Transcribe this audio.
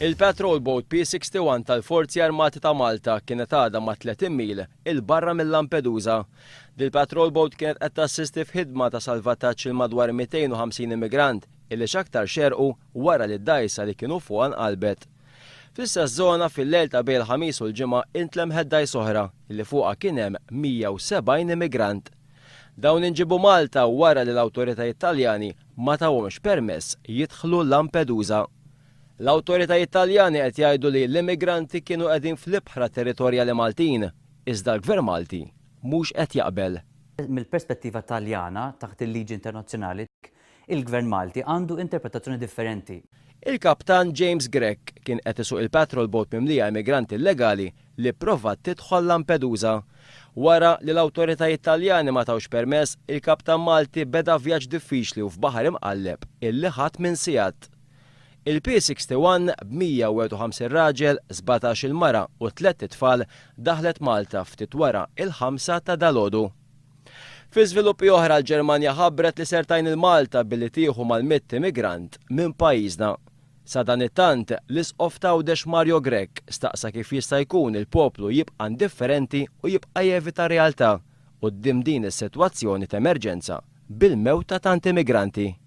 Il-Patrol Boat P-61 tal-Forzi Armati ta' Malta kienet għadha ma' 30 mil 'il barra minn Lampedusa. Dil-patrol boat kienet qed tassisti f'ħidma ta' salvataġġ 'il madwar 250 immigrant illi x'aktarx għerqu wara li d-dgħajsa li kienu fuqha nqalbet. Fl-istess żona fil-lejl ta' bejn il-Ħamis u l-Ġimgħa intlemħet dgħajsa oħra illi fuqha kien hemm 170 immigrant. Dawn inġiebu Malta wara li l-awtoritajiet Taljani ma tawhomx permess jidħlu Lampedusa. L-awtoritajiet Taljani qed jgħidu li l-immigranti kienu qegħdin fl-ibħra territorjali Maltin, iżda l-Gvern Malti mhux qed jaqbel. Mill-perspettiva Taljana, taħt il-liġi internazzjonali, il-Gvern Malti għandu interpretazzjoni differenti. Il-Kaptan James Grech kien qed isuq il-patrol boat mimlija immigranti illegali li pprovat tidħol Lampedusa. Wara li l-awtoritajiet Taljani ma tawx permess, il-Kaptan Malti beda vjaġġ diffiċli u f'baħar imqalleb illi ħa tmien sigħat. Il-P61 b'151 raġel, 17-il mara u tlett itfal daħlet Malta ftit wara il-ħamsa ta' dalgħodu. Fi żviluppi oħra l-Ġermanja ħabbret li ser tgħin 'il Malta billi tieħu mal-mitt immigrant minn pajjiżna. Sadanittant, l-Isqof t'Għawdex Mario Grech staqsa kif jista' jkun il-poplu jibqa' indifferenti u jibqa' jevita realtà quddiem din is-sitwazzjoni t'emerġenza bil-mewt ta' tant immigranti.